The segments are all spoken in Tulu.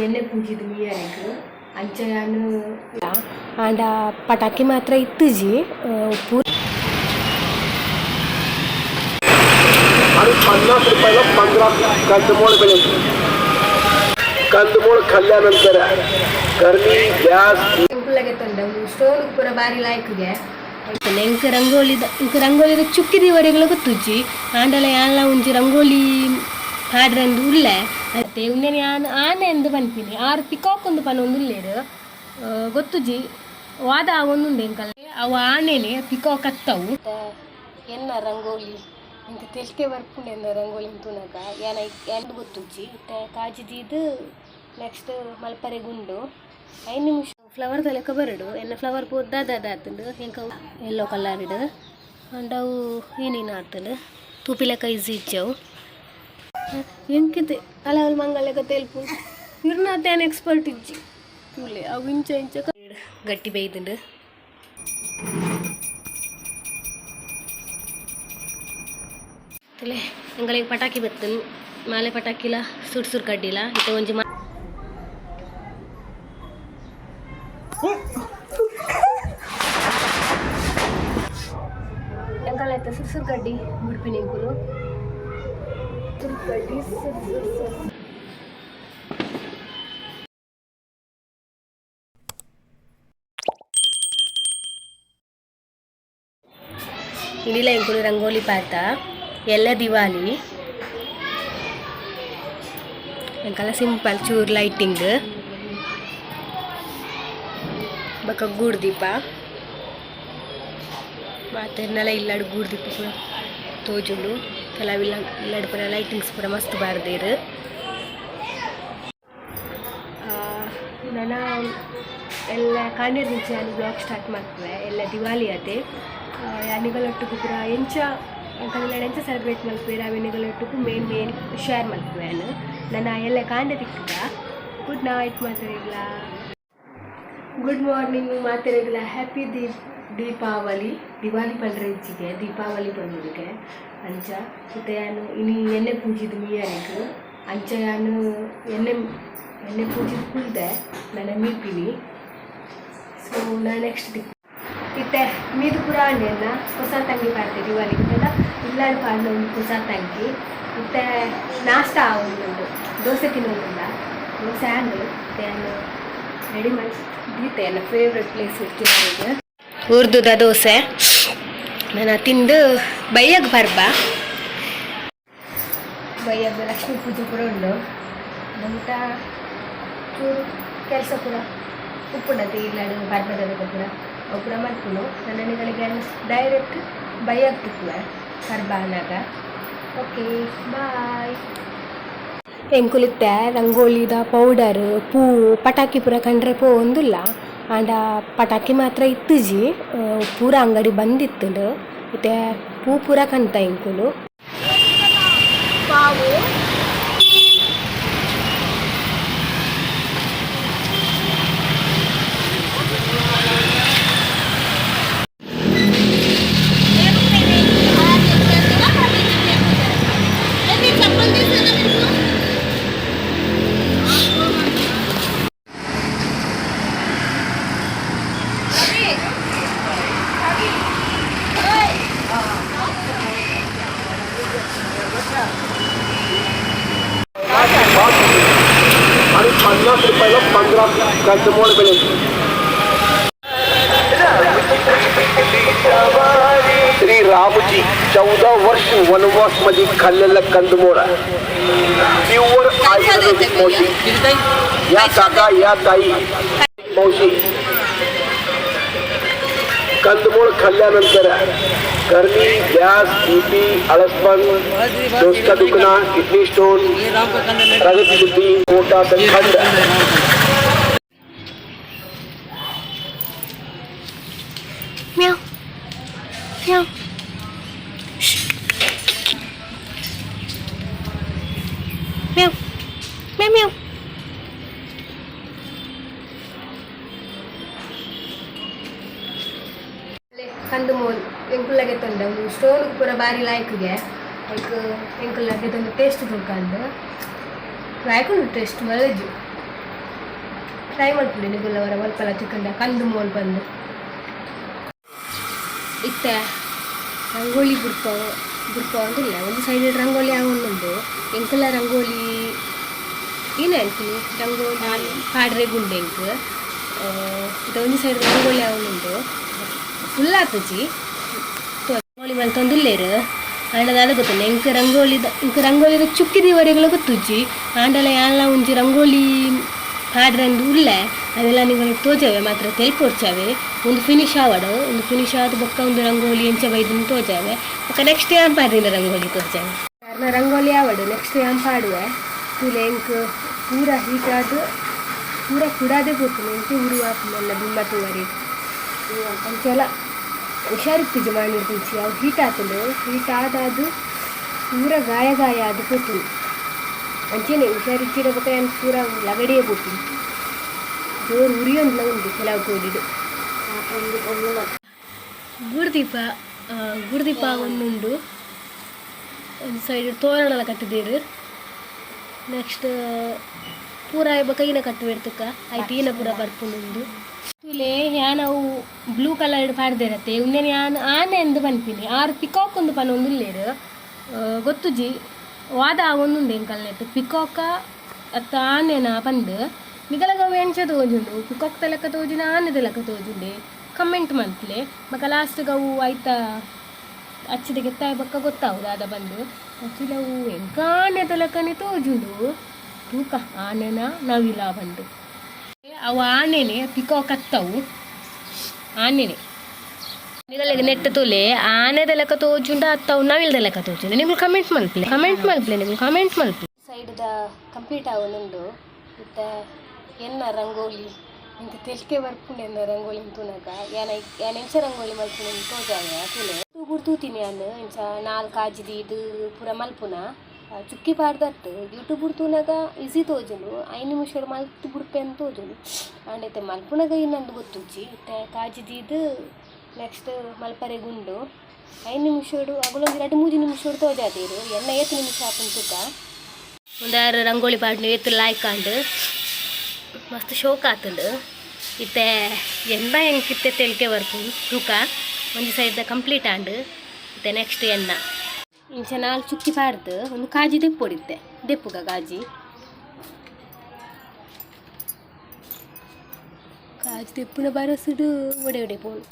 ಎಣ್ಣೆ ಪೂಜಿದ್ ಮೀಯರೆಗ್ ಅಂಚ ಯಾನ್ ಆಂಡ ಪಟಾಕಿ ಮಾತ್ರ ಇತ್ತುಜಿ ಪೂರ. आणि 50 रुपयाला 15 कंदमूळ मिळेल. कंदमूळ खाल्ल्यानंतर गर्मी, गॅस. ಎಂಕುಲಗೆ ತೊಂದೆ ಸ್ಟೋನ್ ಪೂರ ಬಾರಿ ಲಾಯ್ಕ್ಗೆ. ಎಂಕ್ ರಂಗೋಲಿದ, ಎಂಕ್ ರಂಗೋಲಿದ ಚುಕ್ಕಿ ದೀವರೆಗ್ಲ ಗೊತ್ತುಜ್ಜಿ. ಆಂಡಲ ಯಾನ್ಲ ಒಂಜಿ ರಂಗೋಲಿ ಪಾಡ್ರೆಂದು ಉಲ್ಲೆ ಅತ್ತೆ. ಉಂದೆನ್ ಯಾನ್ ಆನೆ ಅಂದ್ ಪನ್ಪಿನಿ, ಆರ್ ಪಿಕಾಕ್ ಉಂದು ಪನೊಂದುಲ್ಲೆರ್. ಗೊತ್ತುಜ್ಜಿ, ವಾದ ಆವೊಂದುಂಡು ಎಂಕಲ್ಲ. ಅವು ಆನೆನೆ, ಪಿಕಾಕ್ ಅತ್ತವು. ಎನ್ನ ರಂಗೋಲಿ ಎಂಕ್ ತೆಲ್ಕೆ ಬರ್ಪುಂಡು. ಎನ್ನ ರಂಗೋಲಿ ತೂನಗ ಯಾನ್ ಯಾನ್ ಗೊತ್ತುಜ್ಜಿ. ಇತ್ತೆ ಕಾಜಿ ದೀದ್ ನೆಕ್ಸ್ಟ್ ಮಲ್ಪರೆಗುಂಡು. 5 ನಿಮಿಷ ಫ್ಲವರ್ ಲೆಕ್ಕ ಬರಡು. ಎನ್ನ ಫ್ಲವರ್ ಪೂರ ದಾದ ಆತುಂಡು. ಎಂಕ ಎಲ್ಲೋ ಕಲರ್ ಅಂಡ ಅವು ಏನೇನು ಆತುಂಡು ತೂಪಿ ಲೆಕ್ಕ ಈಸಿ ಇಜ್ಜವು. ಎಂಕಿತೆ ಅಲ್ಲ ಅವಳು ಮಂಗಲೆಕ್ಕ ತೆಲ್ಪು ಇರ್ನಾತೆ. ಏನು ಎಕ್ಸ್ಪರ್ಟ್ ಇಜ್ಜಿ. ತೂಲೆ, ಅವು ಇಂಚ ಇಂಚ ಗಟ್ಟಿ ಬೈದುಂಡು. ತಲೆ ಎಂಗಳಿಗೆ ಪಟಾಕಿ ಬತ್ತನ್ ಮಾಲೆ ಪಟಾಕಿಲ ಸುಡ್ ಸುಡ್ ಕಡ್ಡಿಲ. ಇತ್ತೆ ಒಂಜಿ ಎಂಕಲ ಇತ್ತೆ ಸುರ್ ಸುರ್ ಕಡ್ಡಿ ಬುಡ್ಪಿನಿ. ಎಂಕುಲು ಸುರ್ ಕಡ್ಡಿ ಸುರ್ ಸುರ್ ಸುರ್. ಇನಿಲ ಎಂಕುಲು ರಂಗೋಲಿ ಪಾಡ್ದ. ಎಲ್ಲ ದಿವಾಲಿ ಎಂಕಲ ಸಿಂಪಲ್, ಚೂರ್ ಲೈಟಿಂಗ್ ಬೊಕ ಗೂಡ್ದೀಪ. ಮಾತೆರ್ನಲ ಇಲ್ಲಡ್ ಗೂಡ್ದೀಪ ಪೂರ ತೋಜುಂಡು. ಕೆಲವು ಇಲ್ಲ ಇಲ್ಲಡ್ ಪೂರ ಲೈಟಿಂಗ್ಸ್ ಪೂರ ಮಸ್ತ್ ಪಾಡ್ದೆರ್. ನನ ಎಲ್ಲ ಕಾಂಡೆರ್ದಿಂಚ ಯಾನ್ ವ್ಲಾಗ್ ಸ್ಟಾರ್ಟ್ ಮಲ್ಪುವೆ. ಎಲ್ಲ ದಿವಾಲಿ ಅತೆ ಯಾನಿಗಲೊಟ್ಟುಗು ಪೂರ ಎಂಚ ಎಂಕಲ್ ಎಂಚ ಸೆಲೆಬ್ರೇಟ್ ಮಲ್ಪುವೆರ್ ಅವೆನ್ ನಿಗಲೊಟ್ಟುಗು ಮೇನ್ ಮೇನ್ ಶೇರ್ ಮಲ್ಪುವೆ ಯಾನ್. ನನ ಎಲ್ಲ ಕಾಂಡೆ ತಿಕ್ಕುಗ. ಗುಡ್ ನೈಟ್ ಮಾತೆರೆಗ್ಲಾ. ಗುಡ್ ಮಾರ್ನಿಂಗ್ ಮಾತೆರೆಗ್ಲ. ಹ್ಯಾಪಿ ದೀಪ್ ದೀಪಾವಳಿ. ದಿವಾಲಿ ಪಂಡ್ರೆ ಇಜ್ಜಿಗೆ, ದೀಪಾವಳಿ ಪನ್ನುನಿಗೆ ಅಂಚ. ಇತ್ತೆ ಯಾನ್ ಇನಿ ಎಣ್ಣೆ ಪೂಜಿದ್ ಮೀಯರೆಗ್. ಅಂಚ ಯಾನ್ ಎಣ್ಣೆ ಎಣ್ಣೆ ಪೂಜಿದ್ ಕುಲ್ದೆ. ನನ ಮೀಪಿನಿ. ಸೊ ನಾ ನೆಕ್ಸ್ಟ್ ತಿಕ್ಕು. ಇತ್ತೆ ಮೀದು ಪೂರ ಆಂಡ್. ಎನ್ನ ಹೊಸ ತಂಗಿ ಪಾಡ್ದೆ ದಿವಾಲಿಗೆ ಪಂಡ ಇಲ್ಲಾಡ್ ಪಾಡ್ನ ಒಂದು ಹೊಸ ತಂಗಿ. ಇತ್ತೆ ನಾಷ್ಟ ಆವೊಂದುಂಡು. ದೋಸೆ ತಿನ್ನೊಂದುಲ್ಲ. ದೋಸೆ ಆಂಡ್. ಇತ್ತೆ ಯಾನ್ ರೆಡಿ ಮಾಡಿ ದೀತೆ ಎನ್ನ ಫೇವ್ರೆಟ್ ಪ್ಲೇಸ್ ತಿನ್ನೋರಿಗೆ. ಉರ್ದುದ ದೋಸೆ. ನಾನು ತಿಂದು ಬಯ್ಯಗ್ ಬರ್ಬ. ಬಯ್ಯಗ್ ಲಕ್ಷ್ಮೀ ಪೂಜೆ ಪೂರ ಉಂಡು. ನಮ್ಟ ಚೂರು ಕೆಲಸ ಪೂರ ಉಪ್ಪುಂಡತೆ. ಇಲ್ಲಡ್ ಪರ್ಬದ ಪೂರ ಅವು ಪೂರ ಮಲ್ಪುನು. ನನ್ನ ನಿಗಳಿಗೆ ಡೈರೆಕ್ಟ್ ಬಯ್ಯಗ್ ತಿಕ್ಕುವೆ ಪರ್ಬ ಆನಾಗ. Okay, bye. ಎಂಕುಲಿತ್ತೆ ರಂಗೋಲಿದ ಪೌಡರ್, ಪೂ, ಪಟಾಕಿ ಪೂರ ಕಂಡ್ರೆ ಪೋವೊಂದುಲ್ಲ. ಆಂಡ ಪಟಾಕಿ ಮಾತ್ರ ಇತ್ತುಜಿ, ಪೂರ ಅಂಗಡಿ ಬಂದಿತ್ತುಂಡು. ಇತ್ತೆ ಪೂ ಪೂರ ಕಂತ ಎಂಕುಲು. ಪಾವು. आणि 50 रुपयाला 15 कंदमूळ मिळेल. श्री रामजी 14 वर्ष वनवास मध्ये खाल्लेलं कंदमूळ, प्युअर आयुर्वेदिक. मावशी, या काका, या ताई, मावशी, कंदमूळ खाल्ल्यानंतर गर्मी, गॅस, बीपी, आळसपण, डोसका दुखना, किडनी स्टोन, रक्तशुद्धी, पोटात खंड. म्याव म्याव म्याव म्याव म्याव. ಕಂದುಮೋಲ್ ಎಂಕುಲಗೆ ತೊಂದೆ. ಒಂದು ಸ್ಟೋನ್ ಪೂರ ಬಾರಿ ಲಾಯ್ಕ್ಗೆ. ಲೈಕ್ ಎಂಕುಲಗೆ ತೊಂದೆ ಟೇಸ್ಟ್ ತೂಕಂದು ಲಾಯ್ಕುಂಡು. ಟೇಸ್ಟ್ ಮಲ್ಲೆಜ್ಜು. ಟ್ರೈ ಮಲ್ಪುಡಿ ನಿಗುಲ್ಲವರ ಮಲ್ಪಲ ತಿಕ್ಕಂಡ ಕಂದು ಮೋಲ್ ಬಂದು. ಇತ್ತೆ ರಂಗೋಲಿ ಬುಡ್ಪ ಬುಡ್ಪ ಅಂದಿಲ್ಲ. ಒಂದು ಸೈಡ್ ರಂಗೋಲಿ ಆವೊಂದುಂಡು. ಎಂಕಲ ರಂಗೋಲಿ ಏನ ಅಂತೀನಿ, ರಂಗೋಲಿ ಪಾಡ್ರೆ ಗುಂಡೆ ಎಂಕ್. ಇತ್ತೆ ಒಂಜಿ ಸೈಡ್ ರಂಗೋಲಿ ಆವೊಂದುಂಡು, ಫುಲ್ ಆತುಜಿ. ರಂಗೋಲಿ ಮಲ್ತೊಂದುಲ್ಲೆರ್. ಆಂಡ ದಾದ ಗೊತ್ತುಂಡು, ಎಂಕ್ ರಂಗೋಲಿದ, ಎಂಕ್ ರಂಗೋಲಿದ ಚುಕ್ಕಿ ದೀವರೆಗ್ಲ ಗೊತ್ತುಜ್ಜಿ. ಆಂಡಲ ಯಾನ್ಲ ಒಂಜಿ ರಂಗೋಲಿ ಪಾಡ್ರೆಂದು ಉಲ್ಲೆ. ಅವೆಲ್ಲ ನಿಂಗಳು ತೋಜವೆ ಮಾತ್ರ ತೆಲ್ಪೊಡ್ಚವೆ. ಒಂದು ಫಿನಿಶ್ ಆವಡು, ಒಂದು ಫಿನಿಶ್ ಆದ ಬೊಕ್ಕ ಒಂದು ರಂಗೋಲಿ ಎಂಚ ಬೈದನ್ನು ತೋಜಾವೆ. ಬೊಕ್ಕ ನೆಕ್ಸ್ಟ್ ಯಾನ್ ಪಾಡಿನ ರಂಗೋಲಿ ತೋಜಾವೆ. ಕಾರಣ ರಂಗೋಲಿ ಆವಡು, ನೆಕ್ಸ್ಟ್ ಯಾನ್ ಪಾಡುವೆ. ತೂಲೆ, ಎಂಕ್ ಪೂರ ಹೀಟ್ ಆದ್ ಪೂರ ಕುಡಾದೆ ಪೋತುಂಡು. ಎಂಕೆ ಉರು ಆಪುಂಡು ಎಲ್ಲ ಬಿಂಬ ತೂವರೆ. ಅಂಚೆಲ ಹುಷಾರಿತ್ತಿಜಿ ಮಾಣಿರ್ದಿಂಚಿ. ಅವು ಹೀಟ್ ಆತುಂಡು. ಹೀಟ್ ಆದಾದ್ ಪೂರ ಗಾಯ ಗಾಯ ಆದ್ ಪೋತುಂಡು. ಅಂಚೆನೆ ಹುಷಾರಿಜ್ಜಿಡ ಬೊಕ ಯಾನ್ ಪೂರ ಲಗಡಿಯೇ ಪೋಪಿನಿ. ಜೋರು ಉರಿಯೊಂದುಲ ಉಂಡು ಕೆಲವು ಕೋಡಿಡ್. ಗೂಡುದೀಪ, ಗೂಡುದೀಪ ಒಂದುಂಡು. ಒಂದು ಸೈಡ್ ತೋರಣಲ ಕಟ್ಟಿದ್ದೀರು. ನೆಕ್ಸ್ಟ್ ಪೂರ ಬೊಕ ಈನ ಕಟ್ಟುವೆರ್ತಕ್ಕ ಐಟ್ ಈನ ಪೂರ ಬರ್ಪುಂಡುಂದು. ತೂಲೆ, ಯಾನ್ ಅವು ಬ್ಲೂ ಕಲರ್ ಪಾಡ್ದಿರತ್ತೆ. ಉಂದೆನ್ ಯಾನ್ ಆನೆ ಅಂದ್ ಪನ್ಪಿನಿ, ಆರ್ ಪಿಕಾಕ್ ಉಂದು ಪನೊಂದುಲ್ಲೆರ್. ಗೊತ್ತುಜಿ, ವಾದ ಆವೊಂದುಂಡು ಎಂಕಲ್ನೆಟ್, ಪಿಕಾಕ ಅತ್ತ ಆನೆನ ಪಂದ್. ನಿಗಲಗ ಅವು ಎಂಚ ತೋಜುಂಡು? ಪಿಕಾಕ್ ದ ಲೆಕ್ಕ ತೋಜುಂಡ, ಆನೆದ ಲೆಕ್ಕ ತೋಜುಂಡೆ? ಕಮೆಂಟ್ ಮಲ್ಪುಲೆ. ಬೊಕ ಲಾಸ್ಟ್ ಅವು ಐತ ಅಚ್ಚಿದ ಗೆತ್ತಾಯ ಬೊಕ್ಕ ಗೊತ್ತಾವು ದಾದ ಬಂದು. ಆಕ್ಚುಲಿ ಅವು ಎಂಕ ಆನೆದ ಲೆಕ್ಕನೆ ತೋಜುಂಡು. ತೂಕ, ಆನೆನ ನವಿಲ ಬಂದು. ಅವು ಆನೆನೆ, ಪಿಕಾಕ್ ಅತ್ತವು, ಆನೆನೆ. ನಿಗಲೆಗ್ ನೆಟ್ಟ್ ತೂಲೆ, ಆನೆದ ಲೆಕ್ಕ ತೋಜುಂಡ ಅತ್ತ ಅವು ನವಿಲ್ದ ಲೆಕ್ಕ ತೋಜುಂಡ? ನಿಗುಲು ಕಮೆಂಟ್ ಮಲ್ಪುಲೆ, ಕಮೆಂಟ್ ಮಲ್ಪುಲೆ, ನಿಗುಲು ಕಮೆಂಟ್ ಮಲ್ಪುಲೆ. ಸೈಡ್ದ ಕಂಪ್ಲೀಟ್ ಆವೊಂದುಂಡು. ಇತ್ತೆ ಎನ್ನ ರಂಗೋಲಿ ಎಂಕ್ ತೆಲಿಕೆ ಬರ್ಪುಂಡು. ಎನ್ನ ರಂಗೋಲಿ ತೂನಗ ಯಾನ್ ಯಾನ್ ಎಂಚ ರಂಗೋಲಿ ಮಲ್ಪುನ ತೋಜಾವೆ, ತೂಲೆ. ಯೂಟ್ಯೂಬ್ ತೂತೀನಿ ಯಾನ್, ಇಂಚ ನಾಲ್ ಕಾಜಿ ದೀದ್ ಪೂರ ಮಲ್ಪುನ. ಚುಕ್ಕಿ ಪಾಡ್ದತ್ತು. ಯೂಟ್ಯೂಬ್ ತೂನಗ ಈಸಿ ತೋಜುಂಡು, 5 ನಿಮಿಷಡ್ ಮಲ್ತ್ ಬುಡ್ಪೆ ಅಂದ್ ತೋಜುಂಡು. ಆಂಡ ಇತ್ತೆ ಮಲ್ಪುನಗ ಇನ್ನೊಂದು ಗೊತ್ತುಜ್ಜಿ. ಇತ್ತೆ ಕಾಜಿ ದೀದ್ ನೆಕ್ಸ್ಟ್ ಮಲ್ಪರೆಗ್ ಉಂಡು. 5 ನಿಮಿಷಡು, ಅಗುಲೊಂಜಿ 2-3 ನಿಮಿಷಡ್ ತೋಜಾದೆರ್. ಎನ್ನ ಏತ್ ನಿಮಿಷ ಆಪುಂಡು ತೂಕ. ಒಂದಾರು ರಂಗೋಲಿ ಪಾಡ್ನ ಏತ್ ಲಾಯ್ಕ್ ಆಂಡ್, ಮಸ್ತ್ ಶೋಕ್ ಆತುಂಡು. ಇತ್ತೆ ಎನ್ನ ಎಂಕಿತ್ತೆ ತೆಲಿಕೆ ಬರ್ಪುಂಡು ತೂಕ. ಒಂಜಿ ಸೈಡ್ದ ಕಂಪ್ಲೀಟ್ ಆಂಡ್. ಇತ್ತೆ ನೆಕ್ಸ್ಟ್ ಎನ್ನ ಇಂಚ ನಾಲ್ ಚುಕ್ಕಿ ಪಾಡ್ದು ಒಂದು ಕಾಜಿ ದೆಪ್ಪೊಡಿತ್ತೆ. ದೆಪ್ಪುಗ ಕಾಜಿ. ಕಾಜಿ ದೆಪ್ಪುನ ಬರಸುಡು ಒಡೆ ಒಡೆ ಪೋನು.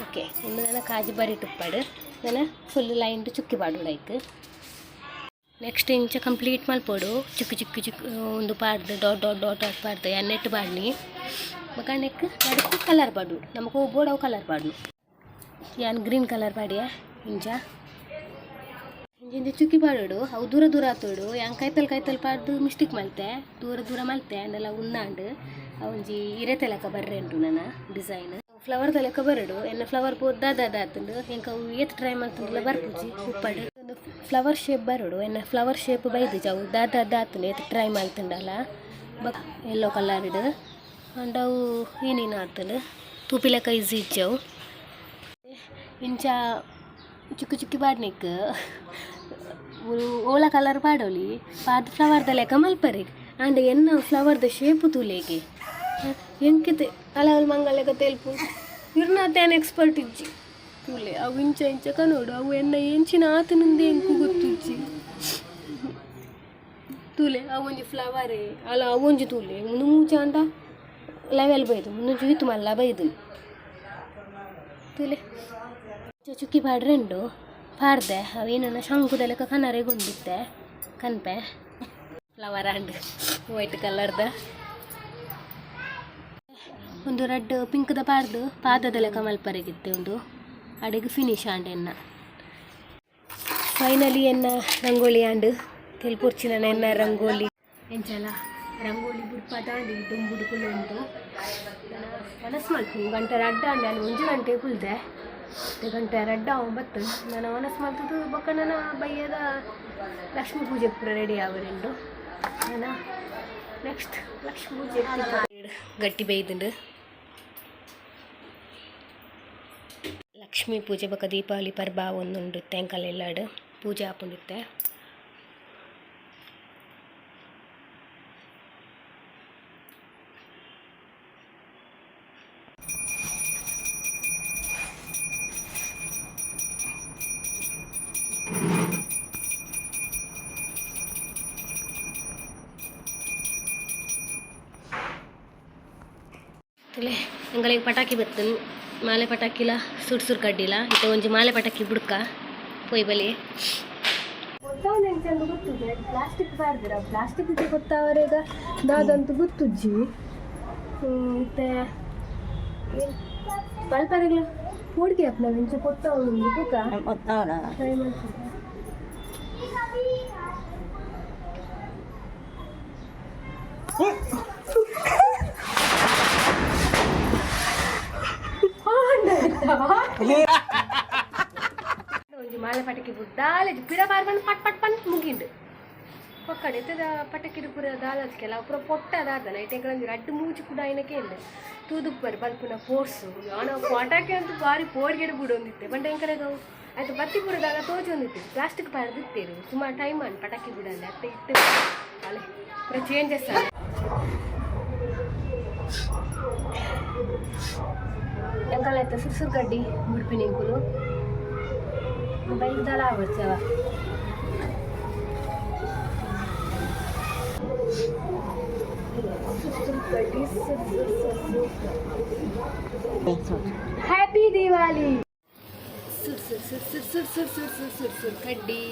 ಓಕೆ, ಒಂದು ನನ್ನ ಕಾಜಿ ಬರಿ ಟುಪ್ಪಾಡು. ನನ್ನ ಫುಲ್ ಲೈನ್ ಚುಕ್ಕಿ ಪಾಡೋಡು ಐಕ್. ನೆಕ್ಸ್ಟ್ ಇಂಚ ಕಂಪ್ಲೀಟ್ ಮಲ್ಪೊಡು. ಚುಕ್ಕಿ ಚುಕ್ಕಿ ಚುಕ್ಕಿ ಒಂದು ಪಾಡ್ದು, ಡಾಟ್ ಡಾಟ್ ಡಾಟ್ ಡಾಟ್ ಪಾಡ್ದು. ಯಾನ್ ನೆಟ್ ಪಾಡ್ನಿ. ಬೊಕ ನೆಕ್ ನಡುಕು ಕಲರ್ ಪಾಡು. ನಮಕ್ ಒವು ಬೋಡು ಅವು ಕಲರ್ ಪಾಡು. ಯಾನ್ ಗ್ರೀನ್ ಕಲರ್ ಪಾಡಿಯ. ಇಂಚ ಇಂಚ ಇಂಚ ಚುಕ್ಕಿ ಪಾಡೋಡು. ಅವು ದೂರ ದೂರ ಆತೋಡು. ಯಾನ್ ಕೈತಲ್ ಕೈತಲ್ ಪಾಡ್ದು ಮಿಸ್ಟೇಕ್ ಮಲ್ತೆ, ದೂರ ದೂರ ಮಲ್ತೆ. ಅಂಡಲ ಉಂದಾಂಡ್. ಒಂಜಿ ಇರೆತ ಲೆಕ್ಕ ಬರ್ರೆ ಉಂಟು ನನ್ನ ಡಿಸೈನ್. ಫ್ಲವರ್ ದ ಲೆಕ್ಕ ಬರಡು. ಎನ್ನ ಫ್ಲವರ್ ಪೂರ ದಾದ ಆತುಂಡು. ಎಂಕ್ ಅವು ಏತ್ ಟ್ರೈ ಮಲ್ತುಂಡಲ ಬರ್ಪುಜಿ. ಉಪ್ಪಡ್ ಒಂದು ಫ್ಲವರ್ ಶೇಪ್ ಬರಡು. ಎನ್ನ ಫ್ಲವರ್ ಶೇಪ್ ಬೈದುಜಿ. ಅವು ದಾದ ಆತುಂಡು ಏತ್ ಟ್ರೈ ಮಲ್ತುಂಡಲ. ಬೊಕ ಎಲ್ಲೋ ಕಲರ್ಡ್. ಆಂಡ ಅವು ಏನೇನು ಆತುಂಡು, ತೂಪಿ ಲೆಕ್ಕ ಈಸಿ ಇಜ್ಜಿ ಅವು. ಇಂಚ ಚುಕ್ಕಿ ಚುಕ್ಕಿ ಪಾಡ್ನಿಕ್ ಓಲ ಕಲರ್ ಪಾಡೊಲಿ. ಪಾಡ್ ಫ್ಲವರ್ ದ ಲೆಕ್ಕ ಮಲ್ಪರೆ. ಆಂಡ ಎನ್ನ ಫ್ಲವರ್ ದ ಶೇಪ್ ತೂಲೆಗೆ. ಎಂಕಿತೆ ಅಲ ಅಲ್ ಮಂಗಲೆಕ ತೆಲ್ಪು ಇರ್ನಾತೆ ಯಾನ್ ಎಕ್ಸ್ಪರ್ಟ್ ಇಜ್ಜಿ. ತೂಲೆ, ಅವು ಇಂಚ ಇಂಚ ಕನೋಡು. ಅವು ಎನ್ನ ಎಂಚಿನ ಆತನಂದೇ ಎಂಕು ಗೊತ್ತುಜ್ಜಿ. ತೂಲೆ, ಅವು ಒಂಜಿ ಫ್ಲವರೇ ಅಲ್ಲ. ಅವು ಒಂಜಿ ತೂಲೆ, ಉಂದು ಮೂಜಿ ಆಂಡ ಲೆವೆಲ್ ಬೈದು, ಮುಂದೊಂಜಿ ಈತ್ ಮಲ್ಲ ಬೈದು ತೂಲೆ. ಇಂಚ ಚುಕ್ಕಿ ಪಾಡ್ರೆ ಉಂಡು. ಪಾಡ್ದೆ. ಅವೇನನ್ನ ಶಂಕುದ ಲೆಕ್ಕ ಕನರೆಗ್ ಉಂಡಿತ್ತೆ ಕನ್ಪೆ. ಫ್ಲವರ್ ಆಂಡ್ ವೈಟ್ ಕಲರ್ದ ಒಂದು ರಡ್ಡ್ ಪಿಂಕ್ದ ಪಾಡ್ದು ಪಾದದ ಲೆಕ್ಕ ಮಲ್ಪರೆಗಿತ್ತೆ. ಒಂದು ಅಡೆಗ್ ಫಿನಿಶ್ ಆಂಡ್ ಎನ್ನ. ಫೈನಲಿ ಎನ್ನ ರಂಗೋಲಿ ಆಂಡ್. ತೆಲ್ಪೊರ್ಚಿನ ಎನ್ನ ರಂಗೋಲಿ ಎಂಚಲ. ರಂಗೋಲಿ ಬುಡ್ಪಾದಾಂಡ್. ದೊಂಬುಡು ಕುಲ್ಲೊಂದು ಮನಸ್ಸು ಮಲ್ಪು. ಗಂಟೆ ರಡ್ಡ ಆಂಡ್. ನಾನು 1 ಗಂಟೆ ಕುಲ್ದೆ. ಗಂಟೆ ರಡ್ಡ 9. ನಾನು ಮನಸ್ಸು ಮಲ್ತದ್ದು. ಬೊಕ್ಕ ನನ್ನ ಬಯ್ಯದ ಲಕ್ಷ್ಮೀ ಪೂಜೆ ಪೂರ ರೆಡಿ ಆವರೆಂಡು. ನಾನು ನೆಕ್ಸ್ಟ್ ಲಕ್ಷ್ಮೀ ಪೂಜೆ. ಗಟ್ಟಿ ಬೈದುಂಡು. ಲಕ್ಷ್ಮೀ ಪೂಜೆ ಬೊಕ ದೀಪಾವಳಿ ಪರ್ಬ ಒಂದುಂಡು. ತೆಂಕಲ್ ಎಲ್ಲಾಡು ಪೂಜೆ ಆಪುಂಡಿತ್ತೆ. ತುಲೆ, ಎಂಕಲೆಗ್ ಪಟಾಕಿ ಬತ್ತನ್. ಮಾಲೆ ಪಟಾಕಿಲ, ಸುಡ್ ಸುಡ್ ಕಡ್ಡಿಲ. ಇತ್ತೆ ಒಂಜಿ ಮಾಲೆ ಪಟಾಕಿ ಬುಡ್ಕ ಪೋಯಿ ಬಲಿ. ಗೊತ್ತಾವನೆ ಗೊತ್ತುಜಿ. ಪ್ಲಾಸ್ಟಿಕ್ ಪಾಡ್ದಿರ, ಪ್ಲಾಸ್ಟಿಕ್ ಗೊತ್ತಾವರೆಗ ದಾದಂತ ಗೊತ್ತುಜ್ಜಿ. ಇತ್ತೆ ಪಲ್ಪರೆಗ್ಲ ಪೋಡಿಗೆ ಅಪ್ನ ಇಂಚ ಕೊತ್ತಾವೊಂದು ತೂಕ. ಟ್ರೈ ಮಾಡ್ತೀನಿ. ಒಂಜಿ ಮಾಲೆ ಪಟಕಿ ದಾಲ ಪಿರ ಬಾರ್ ಬಂದು ಪಟ್ ಪಟ್ ಪಂತ್ ಮುಗಿಂಡು. ಪಕ್ಕಡೆ ಇತ್ತದ ಪಟಕಿಡು ಪೂರ ದಾಲಜ್ಕೆಲ್ಲ ಪೂರ ಪೊಟ್ಟ ದಾದ ನೈಟ್ ಎಂಕಲೊಂಜಿ ರಡ್ಡ್ ಮೂಜಿ ಕೂಡ ಐನಕ್ಕೆ ಇಲ್ಲ ತೂದುಪ್ಪರ್ ಬಲ್ಪುನ ಫೋರ್ಸು. ಯಾನ ಪಟಾಕಿ ಅಂತೂ ಬಾರಿ ಪೋಡಿಗೆಡ್ ಬುಡೊಂದಿತ್ತೆ. ಬಂಟ ಎಂಕಲೆಗ್ ಅವು ಆಯ್ತು ಬತ್ತಿ ಪೂರ ದಾದ ತೋಜೊಂದಿತ್ತು. ಪ್ಲಾಸ್ಟಿಕ್ ಪಾಡ್ದಿತ್ತೇರು. ಸುಮಾರು ಟೈಮ್ ಅನ್ ಪಟಾಕಿ ಬುಡಂದೆ ಅತ್ತೆ. ಇತ್ತೆ ಅಲೆ ಪೂರ ಚೇಂಜಸ್ ಆಂಡ್. ಎಂಕಲ ಸುರ್ ಸುರ್ ಕಡ್ಡಿ ಬುಡ್ಪಿನ ಎಂಕುಲು. ಮೊಬೈಲ್ ದಾಲ ಆವಡ್ಚವ. ಸುರ್ ಸುರ್ ಸುರ್ ಸುರ್. ಹ್ಯಾಪಿ ದಿವಾಲಿ. ಸುರ್ ಸುರ್ ಸುರ್ ಸುರ್ ಸುರ್ ಸುರ್ ಸುರ್ ಸುರ್ ಸುರ್ ಸುರ್ ಕಡ್ಡಿ.